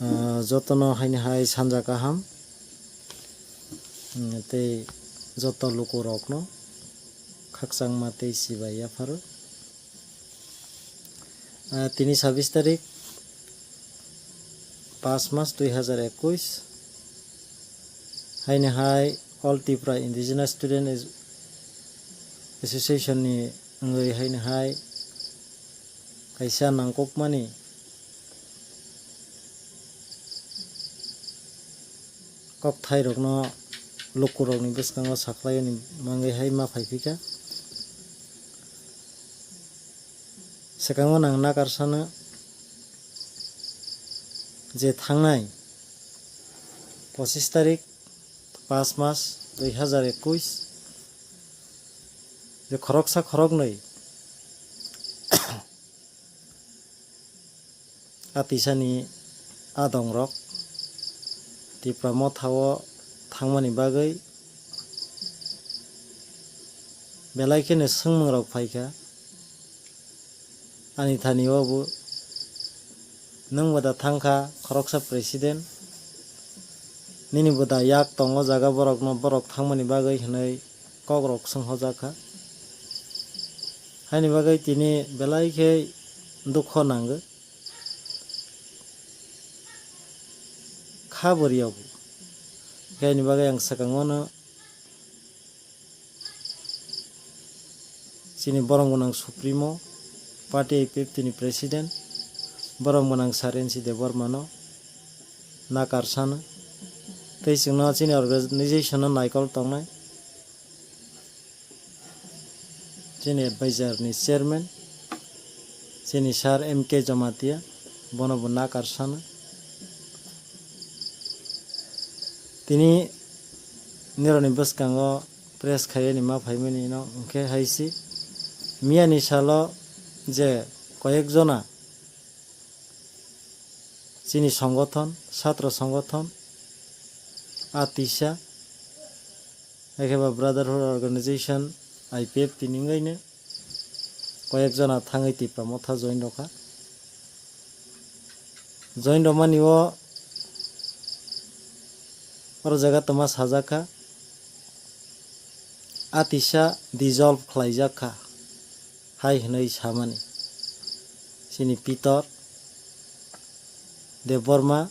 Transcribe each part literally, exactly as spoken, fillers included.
Ah, jotono haini hai sanja kaham, mm, tei joto lukurokno khakchangma tei chibai yapharo. Ah, tini sabis tarik, pas mas dui hazar ekwis, haini hai All Tripura Indigenous Student As-, Association ni wngwi haini hai kaisa nangkukmani kokthairokno lukurokni bwskango sakhlaiyani mangwi hai ma phaiphikha. Swkango nang nakarsano je thangnai pochis tarik, pas mas dui hazar ekwis, je khoroksa khoroknwi a tisani adongrok Tipra Motha o thangmani bagwi belai kheno swngmungrok phaikha. Ani thani o bo, "Nwng bo da thangkha khoroksa president, nini bo da yak tongo jaga borokno, borok thangmani bagwi," hwnwi kokrok swnghojak kha. Haini bagwi tini belai khe dukho nango. Kha bo riyabo. Khe ani bagwi ang swkangmano chini borom gwnang Supremo, Party I P F T ni President, borom gwnang Sir N C Debbarmano nakarsano. Tei chwngno chini organization no naikol tongnai. Chini advisor ni chairman, chini sir M K Jamatia, bono bo nakarsano. Tini nirokni bwskango press khaiyani ma phaimani no hwnkhe hai se, miyani salo je koyek jona chini songothon, satro songothon, a tisa, Ekhe ba Brotherhood Organization, I P F T ni wngwi no koyek jona thangwi Tipra Motha join rwkha. Join rwmani o oro jaga tongma sajak kha, a tisa dissolve khlaijak kha. Hai hwnwi samani. Chini Pitor Debbarma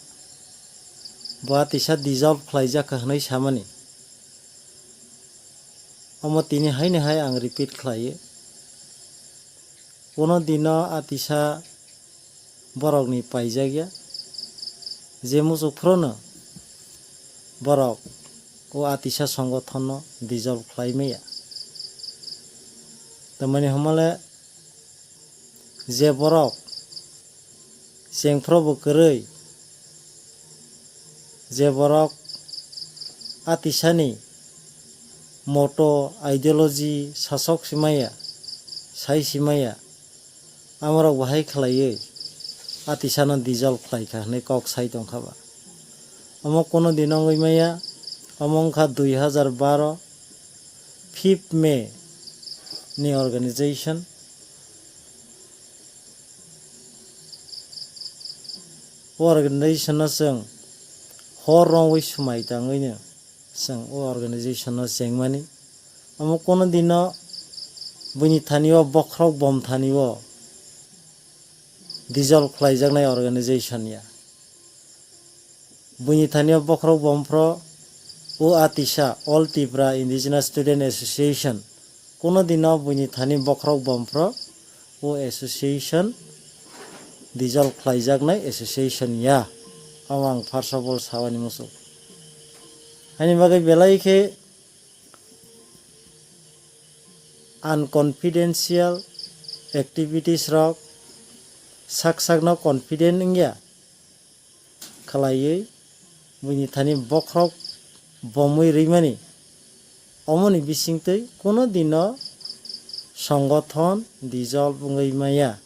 bo a tisa dissolve khlaijak kha hwnwi samani. Omo tini haino hai ang repeat khlaio. Kuno dino a tisa borokni paijakya. Je muchuk phrono borok o a tisa songothonno dissolve khlai maya. Tamani hwnmale je borok chengphro bo kwrwi, je borok a tisani motto, ideology sasok simaya, sai simaya, amorok bo hai khlaiwi a tisano dissolve khlai kha hwnwi kok sai tong kha ba. Omo kuno din wngwi maya, omo wngkha dui hazar baro, fifth May ni organization. O organization no chwng hor romwi swmai tangwino chwng o organization no chengmani. Omo kuno dino buini thani o bokhorok bom thani o dissolve khlaijaknai organization ya. Buini thani o bokhorok bomphro o a tisa All Tripura Indigenous Student Association. Kuno dino buini thani bokhorok bomphro o association dissolve khlaijaknai association ya. Omo ang first of all sawani muchuk. Haini bagwi belai khe unconfidential activities rok sak sakno confident wngya khlaiwi buini thani bokhorok bomwi rwimani, omoni bisingtwi kuno dino songothon dissolve wngwi maya.